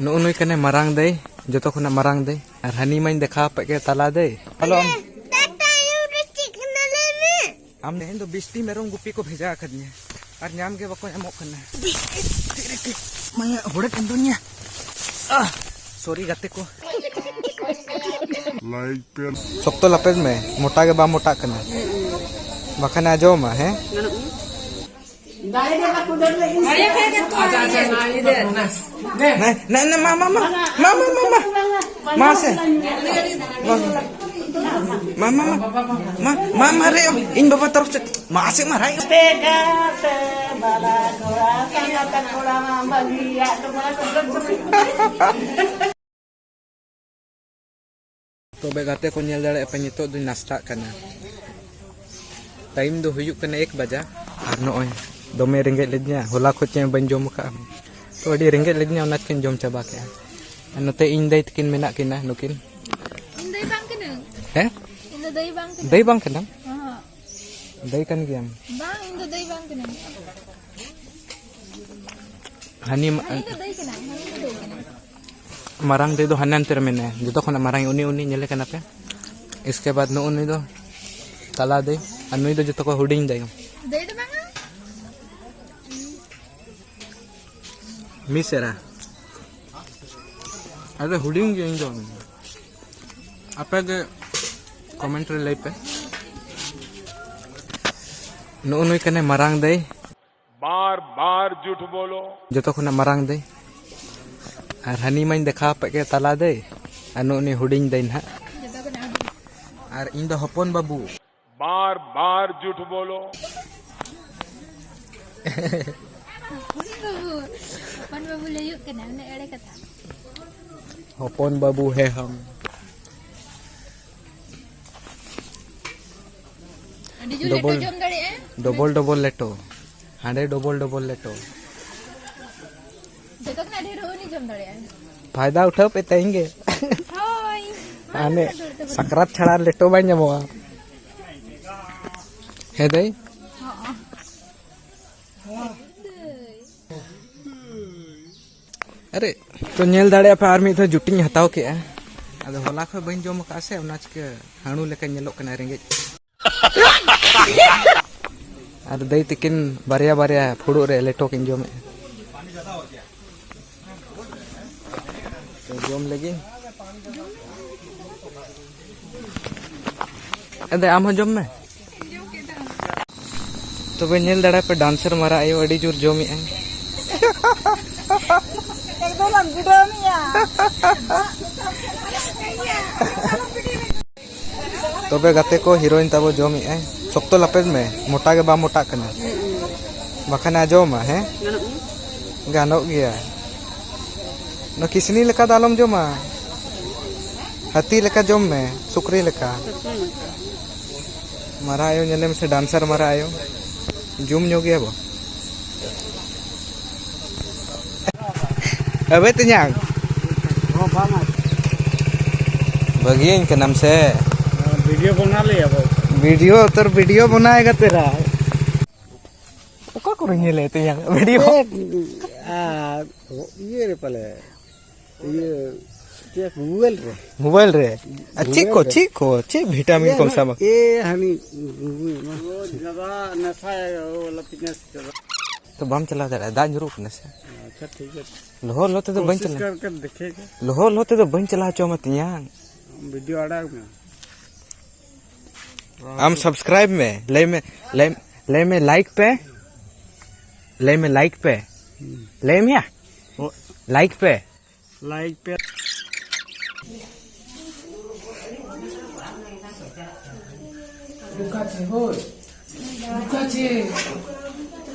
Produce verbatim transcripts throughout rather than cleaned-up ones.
ᱱᱩᱜᱼᱩ ᱱᱩᱭ ᱠᱟᱱᱟᱭ ᱢᱟᱨᱟᱝ ᱫᱟᱹᱭ, ᱡᱚᱛᱚ ᱠᱷᱚᱱᱟᱜ ᱢᱟᱨᱟᱝ ᱫᱟᱹᱭ᱾ ᱟᱨ ᱦᱟᱹᱱᱤ ᱢᱟᱧ ᱫᱮᱠᱷᱟᱣ ᱟᱯᱮ ᱜᱮ, ᱛᱟᱞᱟ ᱫᱟᱹᱭ᱾ ᱦᱮᱞᱳ, ᱟᱢ᱾ ᱫᱟᱫᱟ, ᱟᱭᱳ ᱫᱚ ᱪᱮᱫ ᱠᱟᱱᱟ ᱞᱟᱹᱭ ᱢᱮ? ᱟᱢ, ᱛᱮᱦᱮᱧ ᱫᱚ ᱵᱤᱥᱴᱤ ᱢᱮᱨᱚᱢ ᱜᱩᱯᱤ ᱠᱚ ᱵᱷᱮᱡᱟ ᱟᱠᱟᱫᱤᱧᱟ, ᱟᱨ ᱧᱟᱢ ᱜᱮ ᱵᱟᱠᱚ ᱧᱟᱢᱚᱜ ᱠᱟᱱᱟ᱾ ᱢᱟᱭᱟ, ᱦᱚᱲᱮ ᱴᱮᱱᱰᱚᱧᱟ᱾ ᱟᱦ, ᱥᱚᱨᱤ ᱜᱟᱛᱮ ᱠᱚ᱾ ᱞᱟᱭᱤᱠ ᱯᱮ᱾ ᱥᱚᱠᱛᱚ ᱞᱟᱯᱮᱫ ᱢᱮ, ᱢᱚᱴᱟ ᱜᱮ ᱵᱟᱢ ᱢᱚᱴᱟᱜ ᱠᱟᱱᱟ, ᱵᱟᱠᱷᱟᱱ ᱟᱸᱡᱚᱢᱟ, ᱦᱮᱸ? ᱜᱟᱱᱚᱜᱼᱟ᱾ ᱱᱟ, ᱱᱟ, ᱢᱟ, ᱢᱟ, ᱢᱟ᱾ ᱢᱟ, ᱢᱟ, ᱢᱟ, ᱢᱟ᱾ ᱢᱟ ᱥᱮ᱾ ᱢᱟ, ᱢᱟ, ᱢᱟ᱾ ᱢᱟ, ᱢᱟ, ᱢᱟ᱾ ᱢᱟ, ᱢᱟ, ᱨᱮ, ᱤᱧ ᱵᱟᱵᱟ ᱛᱚᱨᱚᱯ ᱥᱮᱫ᱾ ᱢᱟ ᱥᱮ, ᱢᱟ, ᱨᱟᱭ᱾ ᱛᱚᱵᱮ ᱜᱟᱛᱮ ᱠᱚ, ᱧᱮᱞ ᱫᱟᱲᱮᱭᱟᱜ ᱯᱮ, ᱱᱤᱛᱚᱜ ᱫᱚᱧ ᱱᱟᱥᱛᱟᱜ ᱠᱟᱱᱟ᱾ ᱴᱟᱭᱤᱢ ᱫᱚ ᱦᱩᱭᱩᱜ ᱠᱟᱱᱟ ᱮᱠ ᱵᱟᱡᱟ᱾ ᱟᱨ ᱱᱚᱜᱼᱚᱭ ᱫᱚᱢᱮ ᱨᱮᱸᱜᱮᱡ ᱞᱤᱫᱤᱧᱟ, ᱦᱚᱞᱟ ᱠᱷᱚᱱ ᱪᱮᱫ ᱦᱚᱸ ᱵᱟᱹᱧ ᱡᱚᱢ ᱟᱠᱟᱫᱼᱟ᱾ ᱛᱚ, ᱟᱹᱰᱤ ᱨᱮᱸᱜᱮᱡ ᱞᱤᱫᱤᱧᱟ, ᱚᱱᱟ ᱪᱤᱠᱟᱹᱧ ᱡᱚᱢ ᱪᱟᱵᱟ ᱠᱮᱫᱼᱟ᱾ ᱟᱨ ᱱᱚᱛᱮ ᱤᱧ ᱫᱟᱹᱭ ᱛᱟᱹᱠᱤᱱ ᱢᱮᱱᱟᱜ ᱠᱤᱱᱟ, ᱱᱩᱠᱤᱱ᱾ ᱤᱧ ᱫᱟᱹᱭ ᱵᱟᱝ ᱠᱟᱹᱱᱟᱹᱧ᱾ ᱦᱮᱸ? ᱤᱧ ᱫᱚ ᱫᱟᱹᱭ ᱵᱟᱝ ᱠᱟᱹᱱᱟᱹᱧ᱾ ᱫᱟᱹᱭ ᱵᱟᱝ ᱠᱟᱱᱟᱢ? ᱚᱦᱚᱸ᱾ ᱫᱟᱹᱭ ᱠᱟᱱ ᱜᱮᱭᱟᱢ᱾ ᱵᱟᱝ, ᱤᱧ ᱫᱚ ᱫᱟᱹᱭ ᱵᱟᱝ ᱠᱟᱹᱱᱟᱹᱧ᱾ ᱦᱟᱹᱱᱤ ᱢᱟ-, ᱦᱟᱹᱱᱤ ᱫᱚ ᱫᱟᱹᱭ ᱠᱟᱱᱟᱭ, ᱦᱟᱹᱱᱤ ᱫᱚ ᱫᱟᱹᱭ ᱠᱟᱱᱟᱭ᱾ ᱢᱟᱨᱟᱝ ᱫᱟᱹᱭ ᱫᱚ ᱦᱟᱱᱮ ᱦᱟᱱᱛᱮ ᱨᱮ ᱢᱮᱱᱟᱭᱟ, ᱡᱚᱛᱚ ᱠᱷᱚᱱᱟᱜ ᱢᱟᱨᱟᱝ ᱩᱱᱤ, ᱩᱱᱤ ᱧᱮᱞᱮ ᱠᱟᱱᱟ ᱯᱮ᱾ ᱤᱥᱠᱮ ᱵᱟᱫ ᱱᱩᱜᱼᱩ ᱱᱩᱭ ᱫᱚ ᱛᱟᱞᱟ ᱫᱟᱹᱭ, ᱟᱨ ᱱᱩᱭ ᱫᱚ ᱡᱚᱛᱚ ᱠᱷᱚᱱ ᱦᱩᱰᱤᱧ ᱫᱟᱹᱭ᱾ ᱫᱟᱹᱭ ᱫᱚ ᱵᱟᱝᱟ᱾ ᱢᱤᱥᱮᱨᱟ᱾ ᱟᱫᱚ ᱦᱩᱰᱤᱧ ᱜᱮ ᱤᱧ ᱫᱚ᱾ ᱟᱯᱮ ᱜᱮ ᱠᱚᱢᱮᱱᱴ ᱨᱮ ᱞᱟᱹᱭ ᱯᱮ᱾ ᱱᱩᱜᱼᱩ ᱱᱩᱭ ᱠᱟᱱᱟᱭ ᱢᱟᱨᱟᱝ ᱫᱟᱹᱭ᱾ ᱵᱟᱨ ᱵᱟᱨ ᱡᱷᱩᱴ ᱵᱚᱞᱚ᱾ ᱡᱚᱛᱚ ᱠᱷᱚᱱᱟᱜ ᱢᱟᱨᱟᱝ ᱫᱟᱹᱭ᱾ ᱟᱨ ᱦᱟᱹᱱᱤ ᱢᱟᱧ ᱫᱮᱠᱷᱟᱣ ᱟᱯᱮ ᱜᱮ, ᱛᱟᱞᱟ ᱫᱟᱹᱭ᱾ ᱟᱨ ᱱᱩᱜᱼᱩ ᱱᱩᱭ ᱦᱩᱰᱤᱧ ᱫᱟᱹᱭ ᱱᱟᱦᱟᱜ᱾ ᱟᱨ ᱤᱧ ᱫᱚ ᱦᱚᱯᱚᱱ ᱵᱟᱹᱵᱩ᱾ ᱵᱟᱨ ᱵᱟᱨ ᱡᱷᱩᱴ ᱵᱚᱞᱚ᱾ ᱦᱚᱯᱚᱱ ᱵᱟᱹᱵᱩ, ᱦᱚᱯᱚᱱ ᱵᱟᱹᱵᱩ ᱞᱟᱹᱭ ᱦᱩᱭᱩᱜ ᱠᱟᱱᱟ, ᱩᱱᱟᱹᱜ ᱮᱲᱮ ᱠᱟᱛᱷᱟ᱾ ᱦᱚᱯᱚᱱ ᱵᱟᱹᱵᱩ ᱦᱮ ᱦᱟᱢ᱾ ᱟᱹᱰᱤ ᱡᱳᱨ ᱞᱮᱴᱚ ᱰᱚᱵᱚᱞ, ᱡᱚᱢ ᱫᱟᱲᱮᱭᱟᱜᱼᱟ᱾ ᱰᱚᱵᱚᱞ, ᱰᱚᱵᱚᱞ ᱞᱮᱴᱚ᱾ ᱦᱟᱸᱰᱮ ᱰᱚᱵᱚᱞ, ᱰᱚᱵᱚᱞ ᱞᱮᱴᱚ᱾ ᱡᱚᱛᱚ ᱠᱷᱚᱱᱟᱜ ᱰᱷᱮᱨ ᱩᱱᱤ ᱡᱚᱢ ᱫᱟᱲᱮᱭᱟᱜᱼᱟ᱾ ᱯᱷᱟᱭᱫᱟ ᱩᱴᱷᱟᱹᱣ ᱯᱮ ᱛᱮᱦᱮᱧ ᱜᱮ᱾ ᱦᱳᱭ᱾ ᱦᱟᱱᱮ ᱥᱟᱠᱨᱟᱛ ᱪᱷᱟᱲᱟ ᱞᱮᱴᱚ ᱵᱟᱭ ᱧᱟᱢᱚᱜᱼᱟ᱾ ᱦᱮᱸ ᱫᱟᱹᱭ? ᱦᱚᱸ᱾ ᱟᱨᱮ, ᱛᱚ, ᱧᱮᱞ ᱫᱟᱲᱮᱭᱟᱜ ᱯᱮ, ᱟᱨ ᱢᱤᱫ ᱫᱷᱟᱣ ᱡᱩᱴᱤᱧ ᱦᱟᱛᱟᱣ ᱠᱮᱜᱼᱟ᱾ ᱟᱫᱚ ᱦᱚᱞᱟ ᱠᱷᱚᱱ ᱵᱟᱹᱧ ᱡᱚᱢ ᱟᱠᱟᱫᱼᱟ ᱥᱮ, ᱚᱱᱟ ᱪᱤᱠᱟᱹ ᱦᱟᱹᱬᱩ ᱞᱮᱠᱟᱧ ᱧᱮᱞᱚᱜ ᱠᱟᱱᱟ, ᱨᱮᱸᱜᱮᱡ᱾ ᱟᱨ ᱫᱟᱹᱭ ᱛᱤᱠᱤᱱ ᱵᱟᱨᱭᱟ ᱵᱟᱨᱭᱟ ᱯᱷᱩᱲᱩᱜ ᱨᱮ ᱞᱮᱴᱚ ᱠᱤᱱ ᱡᱚᱢᱮᱫᱼᱟ᱾ ᱛᱚ, ᱡᱚᱢ ᱞᱟᱹᱜᱤᱫ᱾ ᱮ ᱫᱟᱹᱭ, ᱟᱢ ᱦᱚᱸ ᱡᱚᱢ ᱢᱮ᱾ ᱛᱚᱵᱮ ᱧᱮᱞ ᱫᱟᱲᱮᱭᱟᱜ ᱯᱮ, ᱰᱟᱱᱥᱟᱨ ᱢᱟᱨᱟ ᱟᱭᱳ ᱟᱹᱰᱤ ᱡᱳᱨ ᱡᱚᱢᱮᱜᱼᱟᱭ᱾ ᱮᱠᱫᱚᱢ ᱞᱟᱝ ᱵᱤᱰᱟᱹᱣ ᱢᱮᱭᱟ᱾ ᱛᱚᱵᱮ ᱜᱟᱛᱮ ᱠᱚ, ᱦᱤᱨᱳᱭᱤᱱ ᱛᱟᱵᱚ ᱡᱚᱢᱮᱜᱼᱟᱭ᱾ ᱥᱚᱠᱛᱚ ᱞᱟᱯᱮᱫ ᱢᱮ, ᱢᱚᱴᱟ ᱜᱮ ᱵᱟᱢ ᱢᱚᱴᱟᱜ ᱠᱟᱱᱟ, ᱵᱟᱠᱷᱟᱱ ᱟᱸᱡᱚᱢᱟ, ᱦᱮᱸ? ᱜᱟᱱᱚᱜ ᱜᱮᱭᱟ᱾ ᱱᱚᱣᱟ ᱠᱤᱥᱱᱤ ᱞᱮᱠᱟ ᱫᱚ ᱟᱞᱚᱢ ᱡᱚᱢᱟ, ᱦᱟᱹᱛᱤ ᱞᱮᱠᱟ ᱡᱚᱢ ᱢᱮ, ᱥᱩᱠᱨᱤ ᱞᱮᱠᱟ᱾ ᱢᱟᱨᱟ ᱟᱭᱳ ᱧᱮᱞᱮ ᱢᱮᱥᱮ, ᱰᱟᱱᱥᱟᱨ ᱢᱟᱨᱟ ᱟᱭᱳ᱾ ᱡᱩᱢ ᱧᱚᱜ ᱜᱮᱭᱟ ᱵᱚ᱾ ᱟᱵᱮ ᱛᱮᱧᱟᱝ᱾ ᱦᱚᱸ, ᱵᱟᱝ ᱟ᱾ ᱵᱟᱹᱜᱤᱭᱟᱹᱧ ᱠᱟᱱᱟᱢ ᱥᱮ? ᱵᱷᱤᱰᱤᱭᱳ ᱵᱚᱱᱟ ᱞᱮᱭᱟ ᱵᱚ᱾ ᱵᱷᱤᱰᱤᱭᱳ ᱩᱛᱟᱹᱨ ᱵᱷᱤᱰᱤᱭᱳ ᱵᱚᱱᱟᱭᱮᱜᱟ ᱛᱮᱨᱟ᱾ ᱚᱠᱟ ᱠᱚᱨᱮ ᱧᱮᱞᱮ ᱛᱮᱧᱟᱝ ᱵᱷᱤᱰᱤᱭᱳ? ᱮ, ᱟᱨ ᱤᱭᱟᱹ ᱨᱮ ᱯᱟᱞᱮ᱾ ᱤᱭᱟᱹ, ᱪᱮᱫ ᱢᱳᱵᱟᱭᱤᱞ ᱨᱮ? ᱢᱳᱵᱟᱭᱤᱞ ᱨᱮ? ᱟᱨ ᱪᱮᱫ ᱢᱳᱵᱟᱭᱤᱞ ᱠᱚ, ᱨᱮ? ᱪᱮᱫ ᱠᱚ, ᱪᱮᱫ ᱵᱷᱤᱴᱟᱢᱤᱱ ᱮ, ᱠᱚᱢ ᱥᱟᱵᱟ? ᱮ, ᱦᱟᱹᱱᱤ, ᱱᱩᱭ ᱢᱟ᱾ ᱛᱚ ᱵᱟᱢ ᱪᱟᱞᱟᱣ ᱫᱟᱲᱮᱭᱟᱜᱼᱟ, ᱫᱟᱜ ᱧᱩᱨᱩᱜ ᱠᱟᱱᱟ ᱥᱮ᱾ ᱟᱪᱪᱷᱟ, ᱴᱷᱤᱠ ᱟᱪᱷᱮ᱾ ᱞᱚᱦᱚᱫ, ᱞᱚᱦᱚᱫ ᱛᱮᱫᱚ ᱵᱟᱹᱧ ᱠᱳᱥᱤᱥ ᱪᱟᱞᱟᱣ᱾ ᱠᱟᱨᱠᱮ ᱫᱮᱠᱷᱮᱜᱟ᱾ ᱞᱚᱦᱚᱫ, ᱞᱚᱦᱚᱫ ᱛᱮᱫᱚ ᱵᱟᱹᱧ ᱪᱟᱞᱟᱣ ᱦᱚᱪᱚ ᱟᱢᱟ ᱛᱤᱧᱟᱝ᱾ ᱵᱷᱤᱰᱤᱭᱳ ᱟᱲᱟᱜ ᱢᱮ᱾ ᱟᱢ ᱥᱟᱵᱥᱠᱨᱟᱭᱤᱵ ᱢᱮ, ᱞᱟᱹᱭ ᱢᱮ, ᱞᱟᱹᱭ, ᱞᱟᱹᱭ ᱢᱮ, ᱞᱟᱭᱤᱠ ᱯᱮ, ᱞᱟᱹᱭ ᱢᱮ, ᱞᱟᱭᱤᱠ ᱯᱮ, ᱦᱩᱸ᱾ ᱞᱟᱹᱭ ᱢᱮᱭᱟ, ᱦᱳᱭ᱾ ᱞᱟᱭᱤᱠ ᱯᱮ᱾ ᱞᱟᱭᱤᱠ ᱯᱮ᱾ ᱫᱩᱠᱷᱟᱪᱮ, ᱦᱳᱭ᱾ ᱫᱩᱠᱷᱟᱪᱮ᱾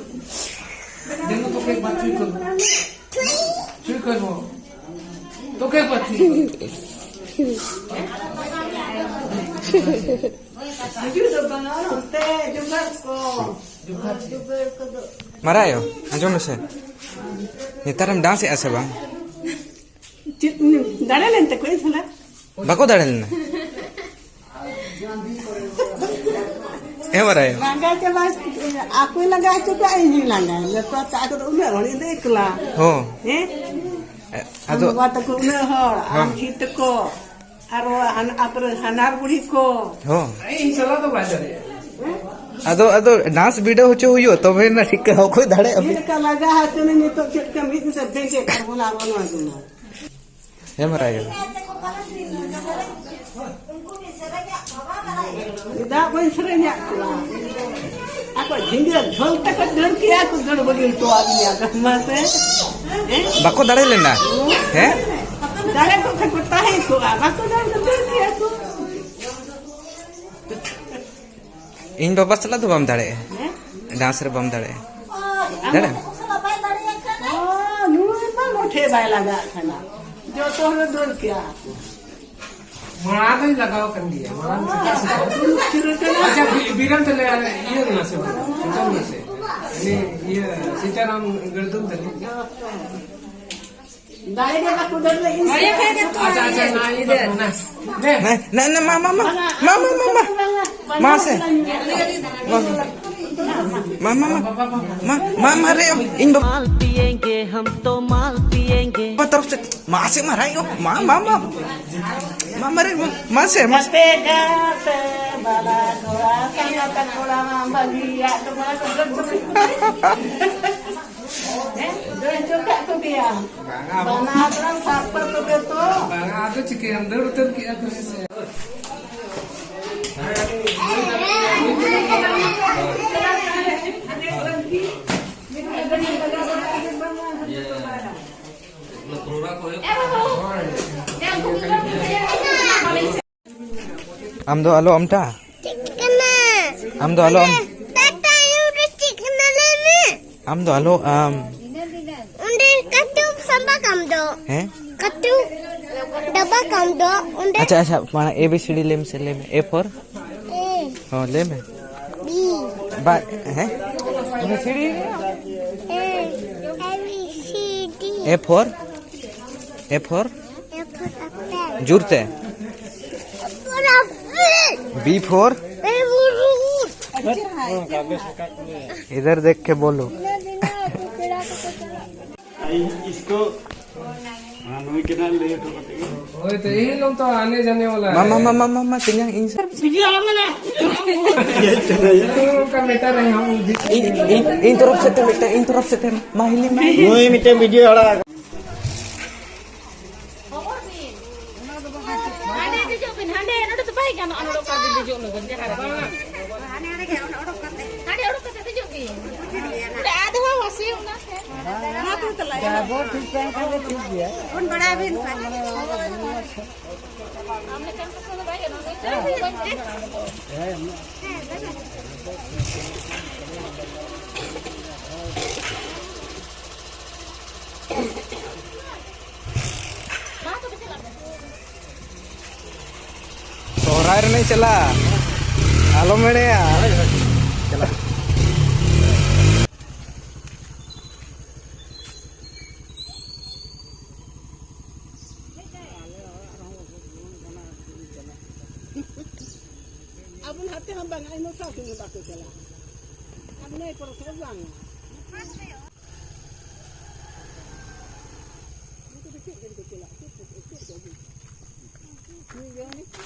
ᱫᱮᱱᱩ ᱛᱚ ᱠᱮᱠ ᱵᱟᱨ ᱪᱩᱭ ᱠᱚᱨᱵᱚ᱾ ᱪᱩᱭ ᱠᱚᱨᱵᱚ᱾ ᱛᱚ ᱠᱮᱠ ᱵᱟᱨ ᱪᱩᱭ ᱠᱚᱨᱵᱚ᱾ ᱦᱤᱡᱩᱜ ᱫᱚ ᱵᱟᱝᱟ, ᱚᱱᱛᱮ ᱡᱚᱢᱟᱜ ᱠᱚ᱾ ᱢᱟᱨᱟ ᱟᱭᱳ, ᱟᱸᱡᱚᱢ ᱢᱮᱥᱮ᱾ ᱱᱮᱛᱟᱨᱮᱢ ᱰᱟᱱᱥ ᱮᱜᱼᱟ ᱥᱮ ᱵᱟᱝ? ᱪᱮᱫ, ᱫᱟᱲᱮ ᱞᱮᱱ ᱛᱟᱠᱚ ᱤᱧ ᱥᱟᱞᱟᱜ᱾ ᱵᱟᱠᱚ ᱫᱟᱲᱮ ᱞᱮᱱᱟ? ᱦᱮᱸ ᱢᱟᱨᱟ ᱟᱭᱳ᱾ ᱞᱟᱸᱜᱟ ᱪᱟᱵᱟ, ᱟᱠᱚᱭ ᱞᱟᱸᱜᱟ ᱦᱚᱪᱚ ᱠᱚᱣᱟ, ᱤᱧ ᱦᱚᱸᱧ ᱞᱟᱸᱜᱟ᱾ ᱡᱚᱛᱚ ᱛᱟᱠᱚ ᱫᱚ ᱩᱱᱟᱹᱜ ᱦᱚᱲ, ᱤᱧ ᱫᱚ ᱮᱠᱞᱟ᱾ ᱦᱚᱸ᱾ ᱦᱮᱸ? ᱟᱫᱚ ᱵᱟᱵᱟ ᱛᱟᱠᱚ ᱩᱱᱟᱹᱜ ᱦᱚᱲ, ᱟᱢ ᱦᱮᱸ᱾ ᱡᱷᱤ ᱛᱟᱠᱚ, ᱟᱨ ᱟᱯᱮ ᱨᱮᱱ ᱦᱟᱱᱟᱨ ᱵᱩᱲᱦᱤ ᱠᱚ᱾ ᱦᱚᱸ᱾ ᱤᱧ ᱥᱟᱞᱟᱜ ᱫᱚ ᱵᱟᱭ ᱫᱟᱲᱮᱭᱟᱜᱼᱟ᱾ ᱟᱫᱚ, ᱟᱫᱚ ᱰᱟᱱᱥ ᱵᱤᱰᱟᱹᱣ ᱦᱚᱪᱚ ᱦᱩᱭᱩᱜᱼᱟ, ᱛᱚᱵᱮ ᱱᱟ ᱴᱷᱤᱠᱟᱹ ᱚᱠᱚᱭ ᱫᱟᱲᱮᱭᱟᱜᱼᱟ᱾ ᱪᱮᱫ ᱞᱮᱠᱟ ᱞᱟᱜᱟ ᱦᱚᱪᱚ ᱱᱤᱛᱚᱜ ᱪᱮᱫ ᱞᱮᱠᱟ ᱢᱤᱫ ᱧᱤᱫᱟᱹ ᱵᱮᱸᱜᱮᱫ ᱟᱨ ᱵᱚᱱᱟ ᱵᱟᱹᱱᱩᱜᱼᱟ ᱡᱮᱢᱚᱱ᱾ ᱦᱮᱸ, ᱢᱟᱨᱟᱝ ᱜᱮ᱾ ᱪᱮᱫᱟᱜ ᱵᱟᱹᱧ ᱥᱮᱨᱮᱧᱟᱜ ᱠᱚᱣᱟ? ᱟᱠᱚ ᱡᱷᱤᱸᱜᱟᱹ ᱡᱷᱳᱞ ᱛᱮᱠᱚ ᱫᱟᱹᱲ ᱠᱮᱜᱼᱟ ᱠᱚ, ᱫᱟᱹᱲ ᱵᱟᱹᱜᱤ ᱦᱚᱴᱚᱣᱟᱫ ᱞᱮᱭᱟ ᱠᱚ, ᱢᱟᱥᱮ᱾ ᱦᱮᱸ? ᱵᱟᱠᱚ ᱫᱟᱲᱮ ᱞᱮᱱᱟ? ᱦᱮᱸ? ᱫᱟᱲᱮ ᱠᱚ ᱠᱷᱟᱱ ᱠᱚ ᱛᱟᱦᱮᱸ ᱠᱚᱜᱼᱟ, ᱵᱟᱠᱚ ᱫᱟᱲᱮ ᱠᱚ ᱫᱟᱹᱲ ᱠᱮᱜᱼᱟ ᱠᱚ᱾ ᱤᱧ ᱵᱟᱵᱟ ᱥᱟᱞᱟᱜ ᱫᱚ ᱵᱟᱢ ᱫᱟᱲᱮᱭᱟᱜᱼᱟ᱾ ᱦᱮᱸ? ᱰᱟᱱᱥ ᱨᱮ ᱵᱟᱢ ᱫᱟᱲᱮᱭᱟᱜᱼᱟ᱾ ᱟᱢ ᱫᱟᱲᱮᱭᱟᱜᱼᱟ? ᱵᱟᱵᱟ ᱥᱟᱞᱟᱜ ᱵᱟᱭ ᱫᱟᱲᱮᱭᱟᱜ ᱠᱟᱱᱟ? ᱚ, ᱱᱩᱭ ᱢᱟ ᱢᱚᱴᱷᱮ ᱵᱟᱭ ᱞᱟᱜᱟᱜ ᱠᱟᱱᱟ᱾ ᱡᱚᱛᱚ ᱦᱚᱲ ᱫᱟᱹᱲ ᱠᱮᱜᱼᱟ ᱠᱚ᱾ ᱢᱟᱲᱟᱝ ᱫᱚᱧ ᱞᱟᱜᱟᱣ ᱟᱠᱟᱱ ᱜᱮᱭᱟ, ᱢᱟᱲᱟᱝ ᱥᱮᱛᱟᱜ ᱥᱮᱛᱟᱜ᱾ ᱟᱪᱪᱷᱟ, ᱵᱤ-, ᱵᱤᱨᱟᱴ ᱛᱟᱞᱮ ᱤᱭᱟᱹ ᱞᱮᱱᱟ ᱥᱮ ᱵᱟᱝ? ᱱᱤᱛᱚᱝ ᱞᱮᱱᱟ ᱥᱮ? ᱩᱱᱤ ᱤᱭᱟᱹ ᱥᱤᱛᱟᱨᱟᱢ ᱜᱟᱹᱲᱫᱩᱢ ᱛᱟᱞᱮ᱾ ᱫᱟᱲᱮ ᱜᱮ ᱵᱟᱠᱚ ᱫᱟᱲᱮ ᱞᱟᱹᱜᱤᱫ᱾ ᱟᱪᱪᱷᱟ, ᱟᱪᱪᱷᱟ, ᱱᱟ, ᱤᱭᱟᱹ, ᱱᱟ, ᱱᱟ᱾ ᱱᱟ, ᱱᱟ, ᱢᱟ, ᱢᱟ, ᱢᱟ᱾ ᱢᱟ, ᱢᱟ, ᱢᱟ, ᱢᱟ᱾ ᱢᱟ ᱥᱮ᱾ ᱢᱟ, ᱢᱟ, ᱢᱟ, ᱢᱟ᱾ ᱢᱟ, ᱢᱟ, ᱢᱟ, ᱨᱮ, ᱤᱧ ᱵᱟᱵᱟ᱾ माल पिएंगे हम तो माल पिएंगे। ᱵᱟᱵᱟ ᱛᱚᱨᱚᱯ ᱥᱮ᱾ ᱢᱟ ᱥᱮ, ᱢᱟ, ᱨᱟᱭ, ᱢᱟ, ᱢᱟ, ᱢᱟ᱾ ᱢᱟ, ᱢᱟ, ᱨᱮ, ᱢᱟ, ᱢᱟ ᱥᱮ, ᱢᱟ ᱥᱮ᱾ ᱜᱟᱛᱮ, ᱜᱟᱛᱮ, ᱵᱟᱞᱟ ᱜᱷᱚᱲᱟ, ᱥᱟᱸᱜᱟᱛ ᱠᱚᱲᱟ ᱢᱟ ᱵᱟᱹᱜᱤᱭᱟᱜ ᱫᱚ ᱵᱟᱝ᱾ ᱦᱮᱸ? ᱫᱟᱹᱲ ᱦᱚᱪᱚ ᱠᱟᱜ ᱠᱚᱜᱮᱭᱟ᱾ ᱵᱟᱝᱟ, ᱟᱵᱚ ᱵᱟᱱᱟ ᱦᱟᱛᱟᱲ ᱥᱟᱵ ᱠᱚ ᱛᱚᱵᱮ ᱛᱚ᱾ ᱵᱟᱝᱟ, ᱟᱫᱚ ᱪᱤᱠᱟᱹᱭᱟᱢ? ᱫᱟᱹᱲ ᱩᱛᱟᱹᱨ ᱠᱮᱜᱼᱟ ᱠᱚ ᱦᱮᱸ ᱥᱮ᱾ ᱟᱢ ᱫᱚ ᱟᱞᱚ ᱟᱢᱴᱟ᱾ ᱪᱮᱫ ᱠᱟᱱᱟ? ᱟᱢ ᱫᱚ ᱟᱞᱚ ᱟᱢ- ᱴᱟᱴᱟ ᱤᱭᱩ ᱨᱮ ᱪᱮᱫ ᱠᱟᱱᱟ ᱞᱟᱹᱭ ᱢᱮ? ᱟᱢ ᱫᱚ ᱟᱞᱚ ᱟᱢ᱾ ᱚᱸᱰᱮ ᱠᱟᱹᱴᱩᱵ ᱥᱟᱵᱟ ᱠᱟᱢ ᱫᱚ᱾ ᱦᱮᱸ? ᱠᱟᱹᱴᱩᱵ ᱰᱟᱵᱟ ᱠᱟᱢ ᱫᱚ ᱚᱸᱰᱮ᱾ ᱟᱪᱪᱷᱟ, ᱟᱪᱪᱷᱟ, ᱢᱟᱲᱟᱝ A B C D ᱞᱟᱹᱭ ᱢᱮᱥᱮ, ᱞᱟᱹᱭ ᱢᱮ᱾ A for? A᱾ ᱦᱚᱸ, ᱞᱟᱹᱭ ᱢᱮ᱾ B᱾ ᱵᱟ-, ᱦᱮᱸ? A B C D? A, A B C D। A for? A for? A for apple। ᱡᱳᱨ ᱛᱮ। A for apple। B for? B for। इधर देख के बोलो। इसको ᱦᱳᱭ, ᱛᱚ ᱤᱧ ᱞᱚᱢ ᱛᱚ ᱟᱱᱮ ᱡᱟᱱᱮ ᱣᱟᱞᱟ ᱢᱟ, ᱢᱟ, ᱦᱮ᱾ ᱢᱟ, ᱢᱟ, ᱢᱟ, ᱢᱟ, ᱛᱮᱧᱟᱝ ᱤᱧ ᱥᱮ᱾ ᱤᱧ, ᱤᱧ, ᱤᱧ, ᱤᱧ ᱛᱚᱨᱚᱯ ᱥᱮᱫ ᱛᱮ ᱢᱤᱫᱴᱮᱱ, ᱤᱧ ᱛᱚᱨᱚᱯ ᱥᱮᱫ ᱛᱮ ᱢᱟ ᱦᱤᱞᱤ ᱢᱮ᱾ ᱱᱩᱭ ᱢᱤᱫᱴᱮᱱ ᱵᱷᱤᱰᱤᱭᱳ ᱟᱲᱟᱜ᱾ ᱦᱟᱸᱰᱮ ᱫᱮᱡᱚᱜ ᱵᱤᱱ, ᱦᱟᱸᱰᱮ, ᱱᱚᱰᱮ ᱫᱚ ᱵᱟᱭ ᱜᱟᱱᱚᱜᱼᱟ, ᱱᱚᱰᱮ ᱚᱠᱟ ᱨᱮᱵᱤᱱ ᱫᱮᱡᱚᱜ ᱞᱟᱹᱜᱤᱫ, ᱡᱟᱦᱟᱸ ᱨᱮ ᱵᱟᱝ᱾ ᱦᱟᱸᱰᱮ ᱚᱰᱚᱠ ᱠᱟᱛᱮ ᱫᱮᱡᱚᱜ ᱵᱤᱱ᱾ ᱚᱸᱰᱮ ᱟᱫᱷᱟ ᱦᱚᱸ ᱦᱟᱹᱥᱩᱭᱮ ᱚᱱᱟ ᱛᱮ᱾ ᱢᱟ ᱛᱚᱵᱮ ᱛᱟᱦᱞᱮ᱾ ᱡᱟᱦᱟᱸ ᱵᱚ ᱴᱷᱤᱠ ᱛᱟᱦᱮᱱ ᱠᱷᱟᱱ ᱫᱚ ᱴᱷᱤᱠ ᱜᱮᱭᱟ᱾ ᱯᱷᱳᱱ ᱵᱟᱲᱟ ᱟᱹᱵᱤᱱ ᱯᱮ᱾ ᱥᱚᱦᱨᱟᱭ ᱨᱮᱱᱟᱜ ᱪᱟᱞᱟᱜ, ᱟᱞᱚᱢ ᱮᱲᱮᱭᱟ᱾ ᱟᱵᱚ ᱱᱟᱛᱮ ᱦᱚᱸ ᱵᱟᱝ, ᱟᱭᱢᱟ ᱥᱟᱶ ᱛᱮᱦᱚᱸ ᱵᱟᱠᱚ ᱪᱟᱞᱟᱜᱼᱟ᱾ ᱟᱨ ᱱᱟᱹᱭ ᱯᱚᱨᱚᱵᱽ ᱦᱚᱸ ᱵᱟᱝ᱾ ᱩᱱᱠᱩ ᱫᱚ ᱪᱮᱫ ᱞᱟᱹᱜᱤᱫ ᱠᱚ ᱪᱟᱞᱟᱜᱼᱟ? ᱪᱮᱫ ᱠᱚ, ᱪᱮᱫ ᱠᱚ ᱟᱹᱜᱩᱭᱟ? ᱢᱤᱫ ᱡᱚᱱ